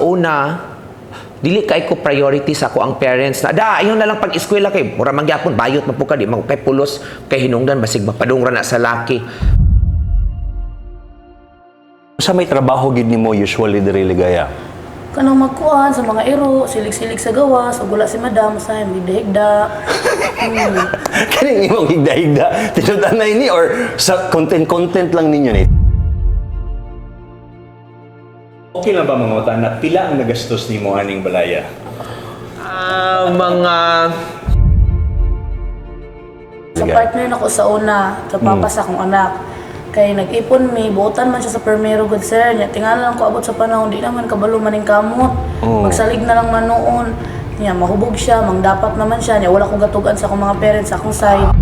Sa una, dili kay ko priority sa ako ang parents na da ayon na lang pag eskwela kay mura man gyapon bayot man po ka, di man kay pulos kay hinungdan basig mapadung ra na sa laki. Sa may trabaho gid nimo usually diri, Ligaya? Kanang magkuan sa mga iro, silig-silig sa gawas, ug wala si madam, sa higda-higda. Kaning imong higda-higda, tinud-an na ini or sa content-content lang ninyo ni? Okay lang ba mga utan na pila ang nagastos nimo aning balaya? Ah, mga Sa partner nako sa una, sa papa sa akong anak. Kay nag-ipon mi, buotan man siya sa permero good sir. Nya tingala lang ko abot sa panahon, di naman kabalo maning kamot. Magsalig na lang man noon. Nya mahubog siya, mangdapat naman siya. Nya wala ko gatugan sa akong mga parents sa akong side.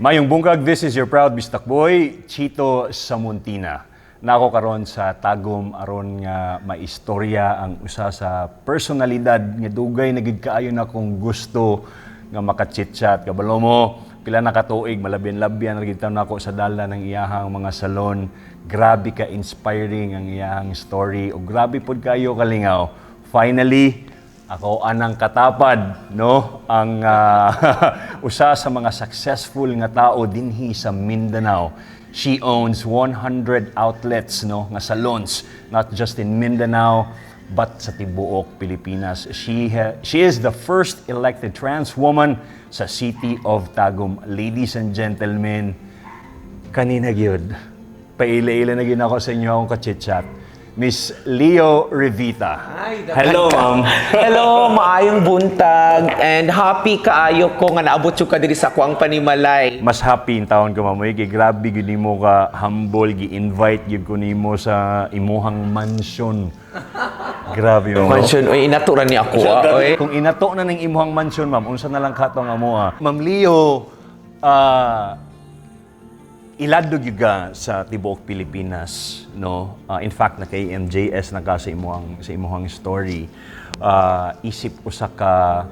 Mayong bungkag, this is your proud bistak boy, Chito Samontina. Nako karon sa Tagum aron nga maistorya ang usa sa personalidad nga dugay na gid kaayo na kong gusto nga makachit-chat. Kabalo mo, pila na katuig, malabyan-labyan ra gid taon nako sa dala ng iyahang mga salon. Grabe ka inspiring ang iyahang story ug grabe pud kayo kalingaw. Finally, ako anang katapad, no? Ang usa sa mga successful nga tao dinhi sa Mindanao. She owns 100 outlets, no, nga salons, not just in Mindanao but sa tibuok Pilipinas. She is the first elected trans woman sa City of Tagum. Ladies and gentlemen, kanina gyud paila-ila na gyud ako sa inyo akong kachit-chat. Miss Leo Revita. Hello, ma'am. Hello, maayong buntag and happy kaayo ko nga naabot jud ka diri sa akuang panimalay. Mas happy in taon ko, ma'am. Uy, kay grabe gyud nimo ka humble, gi-invite gyud ko nimo sa imuhang mansion. Grabe, ma'am. Mansion, oy, inato ra ni ako ah, oy. Kung inato na ning imuhang mansion, ma'am, unsa na lang kato nga mo ah? Ma'am Leo, ilado gyud ka sa tibuok Pilipinas, no? In fact, na kay MJS na ka sa imuhang story. Isip usa ka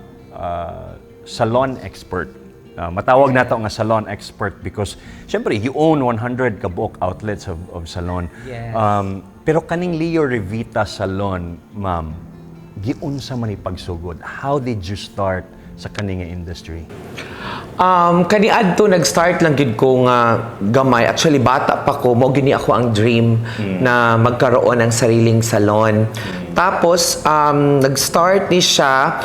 salon expert. Matawag nato nga salon expert because syempre you own 100 ka buok outlets of salon. Yes. Pero kaning Leo Revita Salon, ma'am, giunsa man ni pagsugod? How did you start sa kaning nga industry? Kaniadto nag-start lang gid ko nga gamay. Actually, bata pa ko, mo gini ako ang dream na magkaroon ng sariling salon. Tapos nag-start ni siya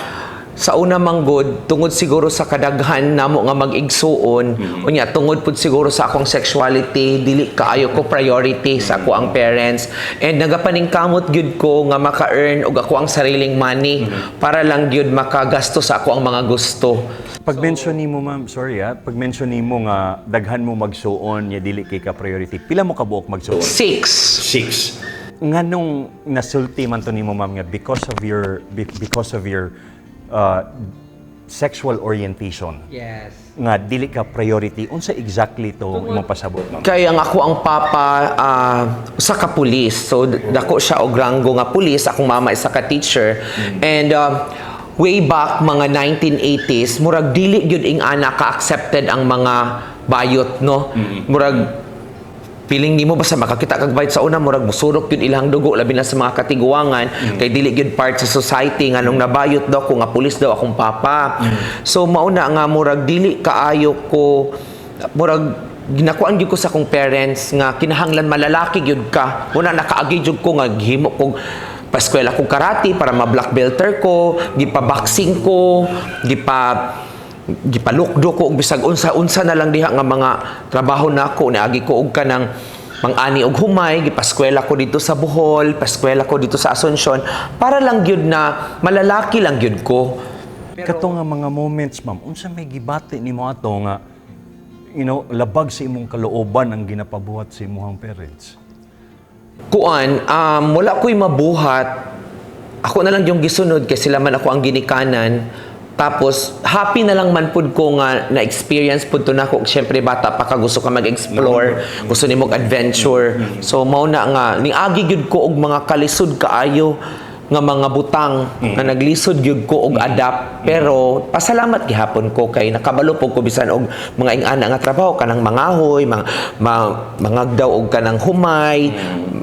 sa una manggod tungod siguro sa kadaghan namo nga mag-igsuon, unya tungod pud siguro sa akong sexuality, dili kaayo ko priority sa ako ang parents and nagapaningkamot gyud ko nga maka-earn og ako ang sariling money para lang gyud makagasto sa ako ang mga gusto. Pag mention nimo, ma'am, sorry ah, pag mention nimo nga daghan mo magsuon ya dili kay ka priority. Pila mo kabuok magsuon? Six. Six. Nganong nasulti man to nimo, ma'am, nga because of your sexual orientation nga dili ka priority, unsa exactly to imong pasabot, ma'am? Kaya ang ako ang papa usa ka pulis. So dako siya og ranggo nga pulis, akong mama isa ka teacher. And way back mga 1980s, murag dili gyud ing ana ka accepted ang mga bayot, no? Murag piling nimo basta makakita kag bayot sa una, murag musurok gyud ilang dugo, labi na sa mga katiguangan, kay dili gyud part sa society nga nung nabayot daw ko nga pulis daw akong papa. So mauna nga murag dili kaayo ko, murag ginakuan gyud ko sa akong parents nga kinahanglan malalaki gyud ka. Muna nakaagi gyud ko nga gihimo kog paskwela kog karate para ma-black belter ko, gipa-boxing ko, gipalukdo ko og bisag unsa-unsa na lang diha nga mga trabaho nako. Niagi ko og kanang mang-ani og humay, gipaskwela ko dito sa Bohol, paskwela ko dito sa Asuncion para lang gyud na malalaki lang gyud ko. Kato nga mga moments, ma'am, unsa may gibati nimo ato nga labag sa imong kalooban ang ginapabuhat sa imong parents? Kuan, wala ko'y mabuhat. Ako na lang yung gisunod kay sila man ako ang ginikanan. Tapos happy na lang man pud ko nga na-experience pud to nako. Syempre bata pa ka, gusto ka mag-explore, gusto nimo og adventure. So mao na nga niagi gyud ko og mga kalisod kaayo nga mga butang nga naglisod gyud ko og adapt, pero pasalamat gihapon ko kay nakabalo pud ko bisan og mga ing-ana nga trabaho, kanang mangahoy, mga mangagdaw og kanang humay,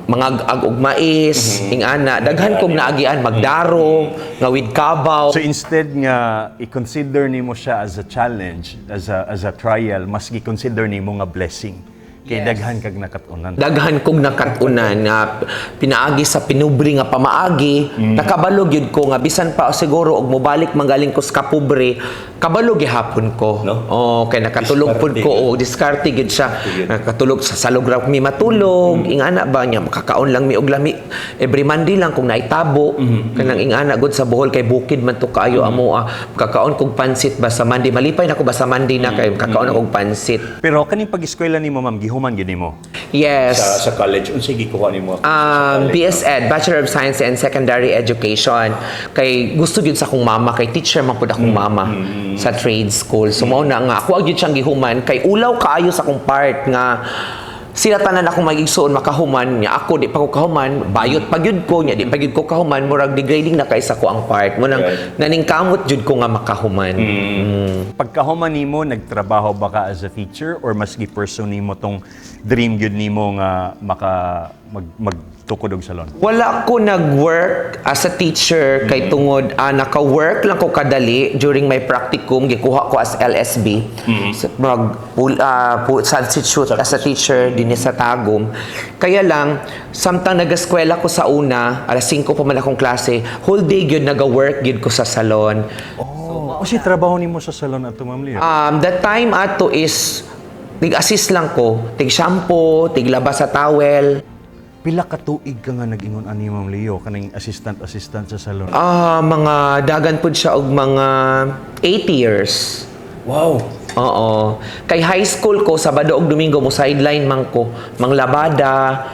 mangag-ag og mais, ing-ana. Daghan kog naagian, magdaro nga with kabaw. So instead nga i-consider nimo siya as a challenge, as a trial, mas gi-consider nimo nga blessing. Kay daghan kag nakat-unan. Daghan kog nakat-unan nga pinaagi sa pinubre nga pamaagi. Nakabalo gyud ko nga bisan pa siguro og mobalik manggaling ko sa kapobre, kabalo gihapon ko. No? Oh, kay nakatulog pud ko, oh, diskarte gyud siya. Nakatulog sa salog ra mi matulog, ingana ba niya, makakaon lang mi og lami every Monday lang kung naitabo. Kanang ingana gud sa Bohol kay bukid man to kaayo amo ah. Kakaon kog pansit ba sa Monday, malipay na ko ba sa Monday na kay kakaon ako og pansit. Pero kaning pag-eskwela nimo, ma'am, gihuman gyud nimo? Yes. Sa college, unsay gikuha nimo? BS Ed, Bachelor of Science in Secondary Education. Kay gusto gyud sa akong mama, kay teacher man pud akong mama sa trade school. So mao na nga ako gyud siyang gihuman kay ulaw kaayo sa akong part nga sila tanan akong magigsuon makahuman niya, ako di pa ko kahuman, bayot pa gyud ko niya, di pa gyud ko kahuman, murag degrading na kay sa ko ang part mo nang naningkamot jud ko nga makahuman. Pagkahuman nimo, nagtrabaho ba ka as a teacher or mas gi-pursue nimo tong dream gyud nimo nga maka magtukod og salon? Wala ko nag-work as a teacher kay tungod naka-work lang ko kadali during my practicum, gikuha ko as LSB. Sa, mag substitute as a teacher din sa Tagum. Kaya lang samtang nag-eskwela ko sa una, alas 5 pa man akong klase, whole day gyud naga-work gyud ko sa salon. Oh, o si trabaho nimo sa salon ato, Ma'am Leo? That time ato is tig-assist lang ko, tig shampoo, tig laba sa towel. Pila ka tuig ka nga nag-ingon ani, Ma'am Leo, kaning assistant assistant sa salon? Ah, mga dagan pud siya og mga 8 years. Wow. Oo. Kay high school ko, Sabado og Domingo mo sideline man ko, manglabada,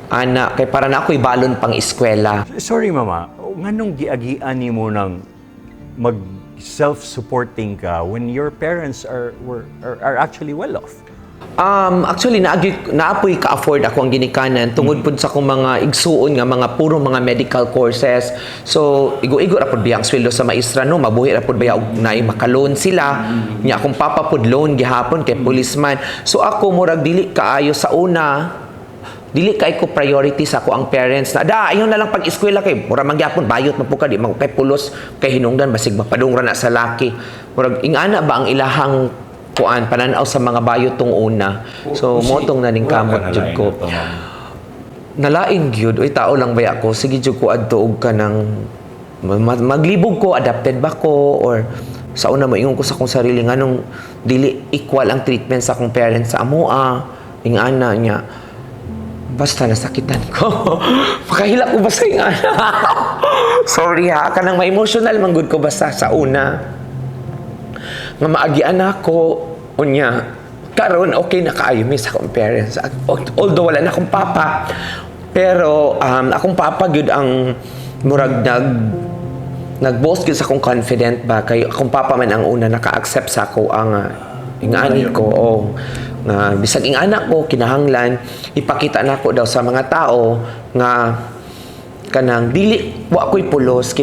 ana, kay para na ako'y balon pang eskwela. Sorry, mama, nganong giagian nimo ng mag self-supporting ka when your parents are actually well off? Actually, naagi, naapoy ka-afford ako ang ginikanan tungod pud sa akong mga igsuon nga mga puro mga medical courses. So, igo-igo ra pud biya ang sweldo sa maestra, no, mabuhi ra pud biya og naay maka-loan sila. Nya akong papa pud loan gihapon kay policeman. So ako murag dili kaayo sa una, dili kay ko priority sa ako ang parents na da ayon na lang pag eskwela kay mura man gyapon bayot man po ka, di man kay pulos kay hinungdan basig mapadung ra na sa laki, murag ingana ba ang ilahang kuan pananaw sa mga bayot tong una. So mo tong naningkamot jud ko. Nalain gyud, oy, tao lang ba ako, sige jud ko adto og kanang maglibog ko, adopted ba ko, or sa una moingon ko sa akong sarili nganong dili equal ang treatment sa akong parents sa amoa, ingana niya. Basta nasakitan ko, makahila ko basta ingana. Sorry ha, kanang ma-emotional man gud ko basta sa una nga maagian ako. Unya karon okay na kaayo mi sa akong parents, although wala na akong papa, pero akong papa gyud ang murag nag-boost gyud sa akong confident ba, kay akong papa man ang una naka-accept sa ako ang ingani ko, oh, nga bisag ingana ko, kinahanglan ipakita nako daw sa mga tao nga kanang dili wa ko'y pulos,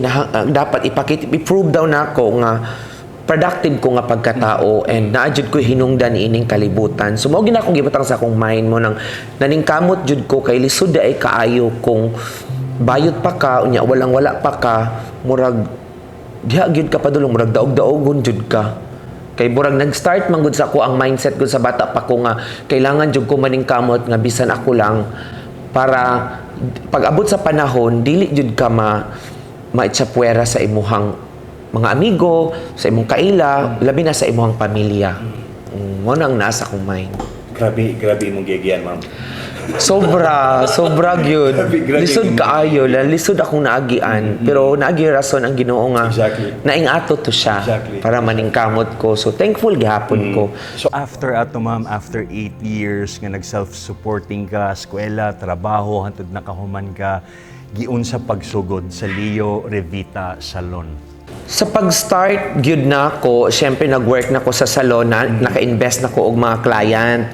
dapat ipakita, i-prove daw nako nga productive ko nga pagkatao and naa jud ko hinungdan ining kalibutan. So mao gina akong gibutang sa akong mind mo nang naningkamot jud ko kay lisod ay kaayo kung bayot pa ka, unya walang wala pa ka, murag diha gyud ka padulong, murag daog-daogon jud ka. Kay murag nag-start man gud sa ako ang mindset gud sa bata pa ko nga kailangan jud ko maningkamot nga bisan ako lang, para pag abot sa panahon dili jud ka maitsapwera sa imuhang mga amigo, sa imong kaila, labi na sa imuhang pamilya. Mo na ang nasa akong mind. Grabe, grabe imong giagian, ma'am. Sobra, sobra gyud. Grabe, grabe. Lisod kaayo, lisod akong naagian. Pero naagi rason ang Ginoo nga naingato to siya para maningkamot ko. So thankful gihapon ko. So after ato, ma'am, after 8 years nga nag-self-supporting ka, eskwela, trabaho, hantod nakahuman ka, giunsa pagsugod sa Leo Revita Salon? Sa pag-start gyud na ako, syempre nag-work na ko sa salon na naka-invest na ko og mga client.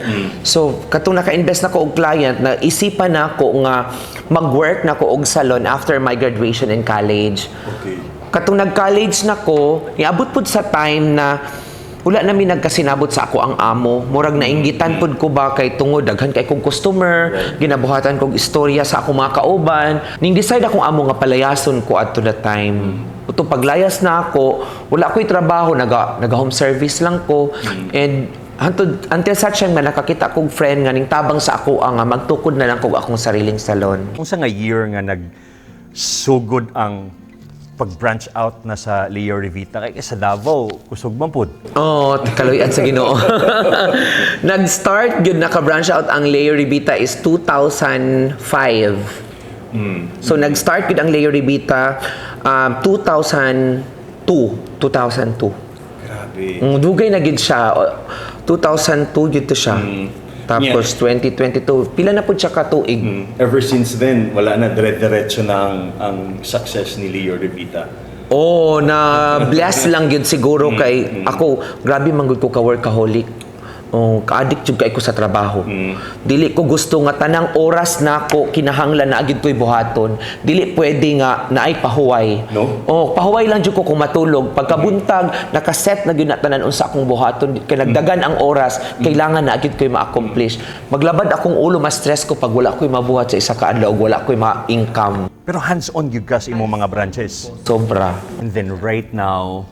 So katong naka-invest na ko og client, na isipan na ako nga mag-work na ko og salon after my graduation in college. Katong nag-college na ko, niabot pud sa time na wala na mi nagkasinabot sa ako ang amo. Murag nainggitan pud ko ba kay tungod daghan kay kong customer, ginabuhatan kog istorya sa akong mga kauban. Ning decide akong amo nga palayason ko adto that time. Uto paglayas na ako, wala ko'y trabaho, naga home service lang ko. And hantod until such time nga nakakita kog friend nga ning tabang sa ako ang nga magtukod na lang kog akong sariling salon. Unsa nga year nga nagsugod ang pag-branch out na sa Leo Revita kay sa Davao kusog man pud? Oh, kaluy-an sa Ginoo. Nag-start gyud, naka-branch out ang Leo Revita is 2005. So nag-start gyud ang Leo Revita 2002, 2002. Grabe. Dugay na gyud siya. O, 2002 gyud to siya. Tapos 2022, pila na pud siya ka tuig. Ever since then, wala na, dire-diretso na ang success ni Leo Revita. Oh, na bless lang gyud siguro kay ako, grabe man gud ko ka workaholic. Oh, ka-addict jud kay ko sa trabaho. Dili ko gusto nga tanang oras nako kinahanglan na agid ko'y buhaton. Dili pwede nga naay pahuway. No? Oh, pahuway lang jud ko kung matulog. Pagkabuntag, nakaset na gyud na tanan unsa akong buhaton. Kay nagdagan ang oras, kailangan na agid ko'y ma-accomplish. Maglabad akong ulo, mas stress ko pag wala ko'y mabuhat sa isa ka adlaw ug wala ko'y ma-income. Pero hands-on gyud ka sa imong mga branches. Sobra. And then right now,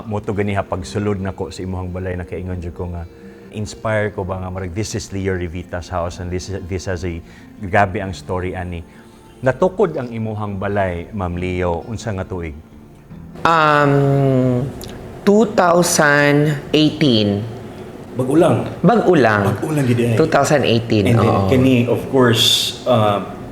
mo to ganiha pagsulod nako sa imong balay, nakaingon jud ko nga inspire ko ba nga marag this is Leo Revita's house and this has a grabe ang story ani. Natukod ang imuhang balay, Ma'am Leo, unsa nga tuig? 2018. Bag-o lang. Bag-o lang. Bag-o lang gid ay. 2018. And then Oo. kani, of course,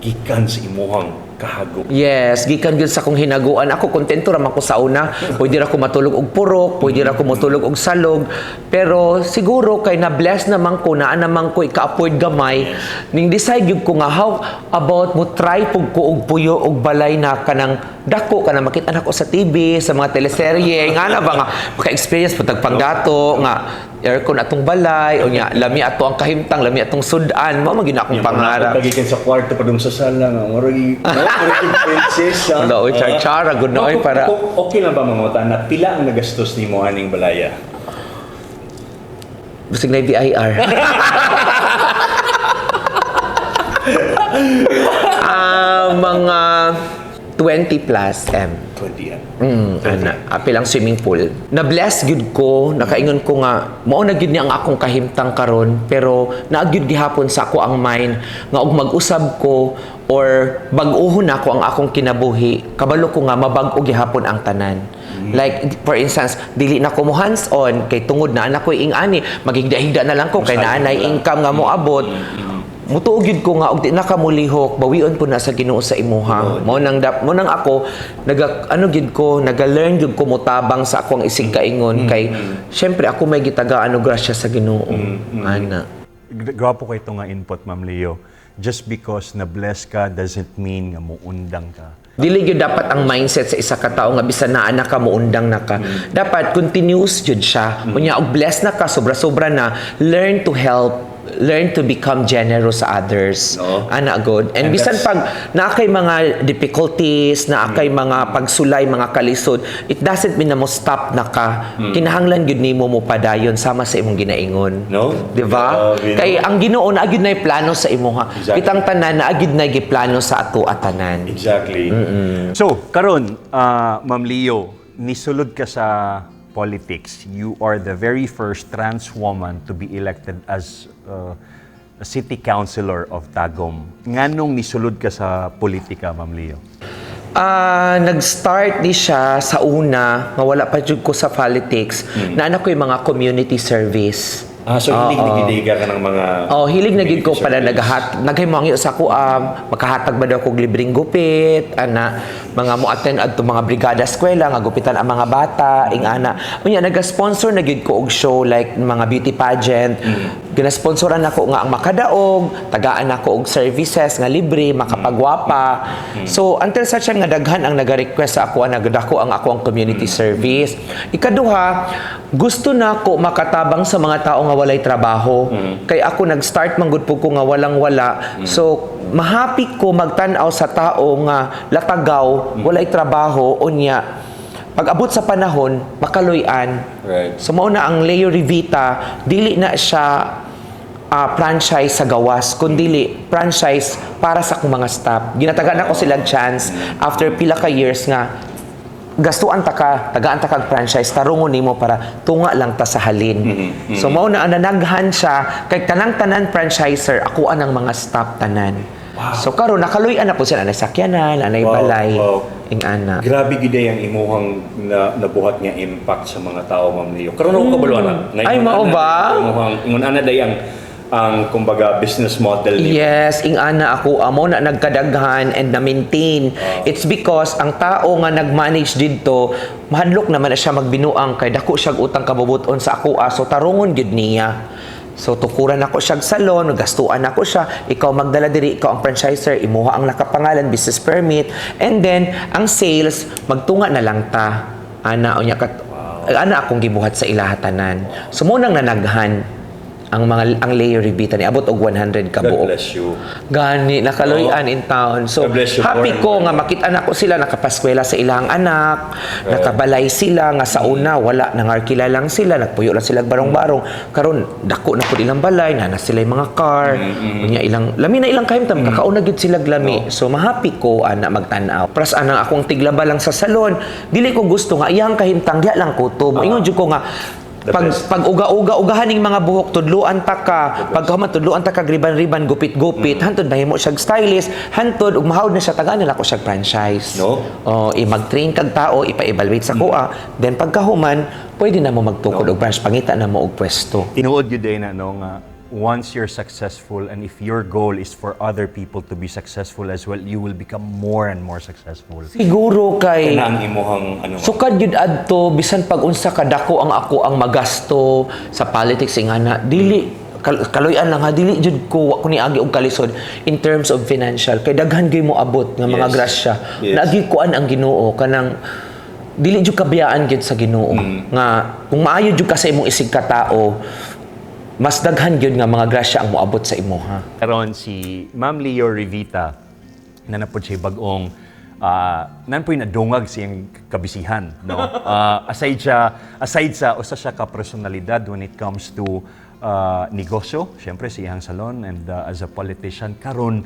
gikan sa imuhang kahago. Yes, gikan gyud sa akong hinaguan. Ako, kontento ra man ko sa una. Pwede ra ko matulog og purok, pwede ra ko matulog og salog. Pero siguro kay na bless naman ko, naa naman ko ika-afford gamay. Ning decide gyud ko nga how about mo try pug ko og puyo og balay na kanang dako, kana makita nako sa TV, sa mga teleserye, nga na ba nga maka-experience pud pangdato nga aircon atong balay o nya lami ato ang kahimtang, lami atong sudan, mao man gyud na akong pangarap. Gikan sa kwarto pa dong sa sala nga murag no, murag princess, ah. Wala, oy, char-chara, good na, oy, para- Okay lang ba mga na pila ang nagastos nimo aning balaya? Bisag na BIR. Ah, mga 20 plus M. 20 yan. Ana, apil ang swimming pool. Na-bless gyud ko, nakaingon ko nga mao na gyud ni ang akong kahimtang karon, pero naa gyud gihapon sa ako ang mind nga og mag-usab ko or bag-ohon nako ang akong kinabuhi, kabalo ko nga mabag-o gihapon ang tanan. Like for instance, dili na ko mo hands on kay tungod na anak ko ing-ani, maghigda-higda na lang ko kay naa nay income nga moabot. Mutuo gyud ko nga og di na ka mulihok, bawion po na sa Ginoo sa imuha. Mo nang ako naga ano gyud ko, naga-learn gyud ko motabang sa akong isig kaingon kay syempre ako may gitagaan og grasya sa Ginoo. Ana. Gwapo kay ito nga input, Ma'am Leo. Just because na-bless ka doesn't mean nga muundang ka. Dili gyud dapat ang mindset sa isa ka tawo nga bisan naa na ka, muundang na ka. Dapat continuous gyud siya. Unya og bless na ka, sobra-sobra na, learn to help, learn to become generous sa others. No. Ana good. And, And bisan pag naa kay mga difficulties, naa kay mga pagsulay, mga kalisod, it doesn't mean na mo stop na ka. Kinahanglan gyud nimo mo padayon sama sa imong ginaingon. No? Di ba? Grabe, no? Kay ang Ginoo naa gyud nay plano sa imuha. Kitang tanan naa gyud nay giplano sa ato atanan. Exactly. So, karon, Ma'am Leo, nisulod ka sa politics. You are the very first trans woman to be elected as a city councilor of Tagum. Nganong nisulod ka sa politika, Ma'am Leo? Ah, nag-start di siya sa una, nga wala pa jud ko sa politics, na ko yung mga community service. Ah, so hilig na gid ka ng mga Oh, hilig na gid ko community pala service. nagahat naghimangyo sa ako makahatag ba daw kog libreng gupit ana, mga mo attend adto mga brigada eskwela nga gupitan ang mga bata ing ana. Unya naga-sponsor na gid ko og show like mga beauty pageant. Ginasponsoran nako nga ang makadaog, tagaan nako og services nga libre, makapagwapa. So until such time nga daghan ang naga-request sa ako, nagdako ang ako ang community service. Ikaduha, gusto nako makatabang sa mga tao nga walay trabaho. Kay ako nag-start man gud pud ko nga walang wala. So mahappy ko magtan-aw sa tao nga latagaw, walay trabaho, unya pag abot sa panahon makaluy-an. So mao na ang Leo Revita, dili na siya franchise sa gawas, kundili franchise para sa akong mga staff. Ginatagaan ako silang chance after pila ka years nga gastuan ta ka, tagaan ta kag franchise, tarungon nimo para tunga lang ta sa halin. So mao na ang nanaghan siya kay kanang tanan franchiser, ako ang mga staff tanan. So karon nakaluy-an na po sila, anay sakyanan, anay balay, ing-ana. Grabe gid ang imuhang na, nabuhat nga impact sa mga tao, Ma'am Leo. Karon ako kabalo na. Ay, mao ba? Imuhang ingon ana day ang kumbaga business model nimo. Yes, ing-ana ako amo na nagkadaghan and na-maintain. It's because ang tao nga nag-manage didto, mahadlok naman na siya magbinuang kay dako siya utang kabubuton sa ako, so tarungon gyud niya. So tukuran ako siya salon, gastuan ako siya, ikaw magdala diri, ikaw ang franchiser, imuha ang nakapangalan, business permit, and then ang sales magtunga na lang ta. Ana unya kat ana akong gibuhat sa ilaha tanan. So mo nang nanaghan ang mga ang Leo Revita ni abot og 100 ka God buok. bless you. Gani nakaloy-an in town. So God bless you happy more and ko more. nga makita na ko sila nakapaskwela sa ilang anak, nakabalay sila nga sa una wala nangarkila lang sila, nagpuyo lang sila barong-barong. Karon dako na pud ilang balay, na sila yung mga car, unya ilang lami na ilang kahimtang kakauna gyud sila lami. So mahappy ko ana magtan-aw. Pras anang akong tiglaba lang sa salon, dili ko gusto nga iyang kahimtang diha lang kutob. Ingon jud ko nga The pag best. pag uga-uga ugahan ning mga buhok, tudluan ta ka, pagkahuman tudluan ta ka riban-riban, gupit-gupit, hantod mahimo siya stylist, hantod ug mahawd na siya, tagaan na nako siya franchise. No? Oh, i mag-train kag tao, ipa-evaluate sa kuha, then pagkahuman pwede na mo magtukod og branch, pangita na mo og pwesto. Tinuod gyud day na no nga once you're successful and if your goal is for other people to be successful as well, you will become more and more successful. Siguro kay Kana ang imuhang ano. Sukad yun adto bisan pag unsa kadako ang ako ang magasto sa politics ingana, dili kaluy-an lang ha, dili jud ko, wa ko niagi og kalisod in terms of financial kay daghan gyud mo abot nga mga grasya. Naagi kuan ang Ginoo, kanang dili jud kabiyaan gyud sa Ginoo nga kung maayo jud ka sa imong isig ka tao, mas daghan gyud nga mga grasya ang moabot sa imo ha. Karon si Ma'am Leo Revita na napod siya bag-ong nan po'y nadungag siyang kabisihan, no? Aside sa usa siya ka personalidad when it comes to negosyo, syempre sa iyang salon and as a politician karon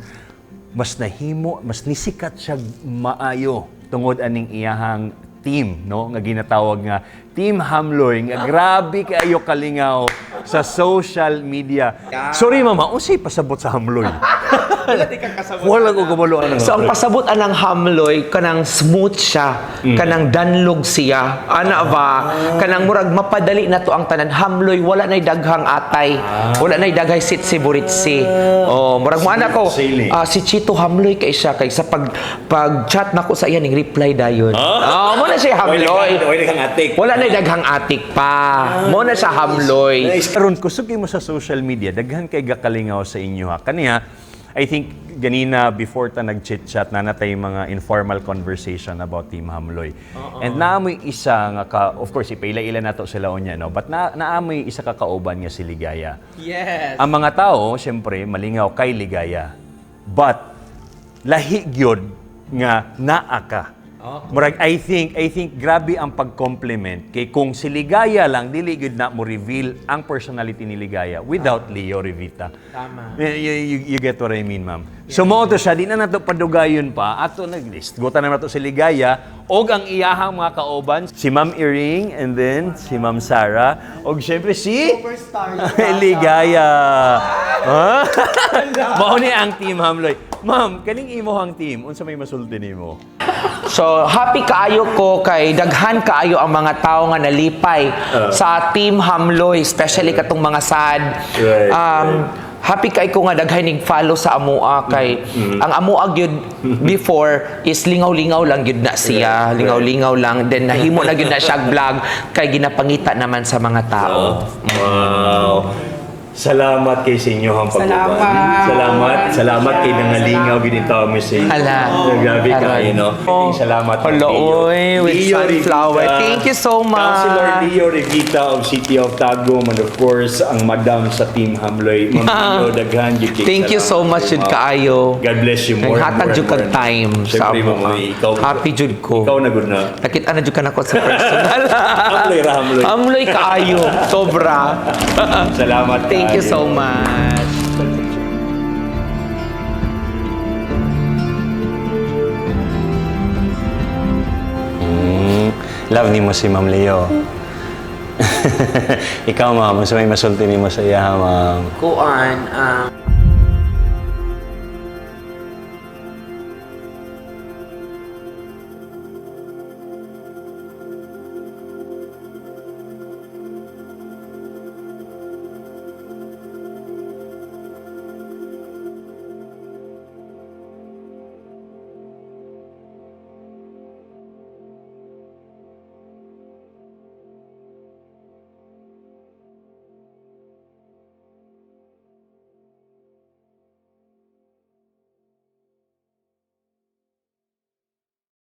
mas nahimo, mas nisikat siya maayo tungod aning iyahang team, no, nga ginatawag nga Team Hamloy, nga grabe kaayo kalingaw sa social media. Sorry mama, unsay pasabot sa Hamloy? Wala ko kabalo anang So ang pasabot anang Hamloy, kanang smooth siya, kanang danlog siya. Ana ba? Kanang murag mapadali na to ang tanan. Hamloy wala nay daghang atay. Wala nay daghay sitsi buritsi. Oh, murag mo ana ko. Sailing. Ah, si Chito Hamloy kay siya kay sa pag pag chat nako sa iya ning reply dayon. Ah, mo na siya Hamloy. Wala kang atik. Wala nay daghang atik pa. Mo na siya Hamloy. Nice. Karon kusog mo sa social media, daghan kay gakalingaw sa inyo ha. Kaniya, I think ganina before ta nag-chit-chat na natay mga informal conversation about Team Hamloy. And naamoy isa nga ka, of course ipaila-ila nato sila unya no, but na naamoy isa ka kauban nga si Ligaya. Yes. Ang mga tao, syempre, malingaw kay Ligaya. But lahi gyud nga naa ka. Murag I think grabe ang pag-compliment kay kung si Ligaya lang dili gyud na mo reveal ang personality ni Ligaya without Leo Revita. Tama. You get what I mean, ma'am. So mao to siya, di na nato padugayon pa ato naglist. Guta na nato si Ligaya og ang iyahang mga kauban, si Ma'am Iring and then si Ma'am Sarah og syempre si Superstar. Ligaya. Ha? Mao ni ang Team Hamloy. Ma'am, kaning imohang team, unsa may masulti nimo? So happy kaayo ko kay daghan kaayo ang mga tao nga nalipay sa Team Hamloy, especially katong mga sad. Happy kay ko nga daghan ning follow sa amoa kay ang amoa gyud before is lingaw-lingaw lang gyud na siya, lingaw-lingaw lang, then nahimo na gyud na siya vlog kay ginapangita naman sa mga tao. Wow. Salamat kay sa inyo ang pag-uban. Salamat. Salamat. Salamat kay nangalingaw ginitaw mo sa inyo. Hala. Grabe Aray. kayo, no? Oh. Salamat. Hala, Leo. oy, with Leo sunflower. Revita. Thank you so much. Councilor Leo Revita of City of Tagum and of course, ang madam sa Team Hamloy. Ma'am Leo, daghan gyud kay Thank you so salamat much kay jud ma'am. kaayo. God bless you more. Naghatag and jud more kag and more. time sa Siyempre, amo. ma'am, oy, ikaw, Happy jud ko. Ikaw na gud na. Nakita na jud ka nako sa personal. Hamloy ra, hamloy. Hamloy kaayo. Sobra. Salamat. Thank you kaayo. so much. Love nimo si Ma'am Leo. Ikaw, ma'am, unsa may masulti nimo sa iya, ma'am? Kuan,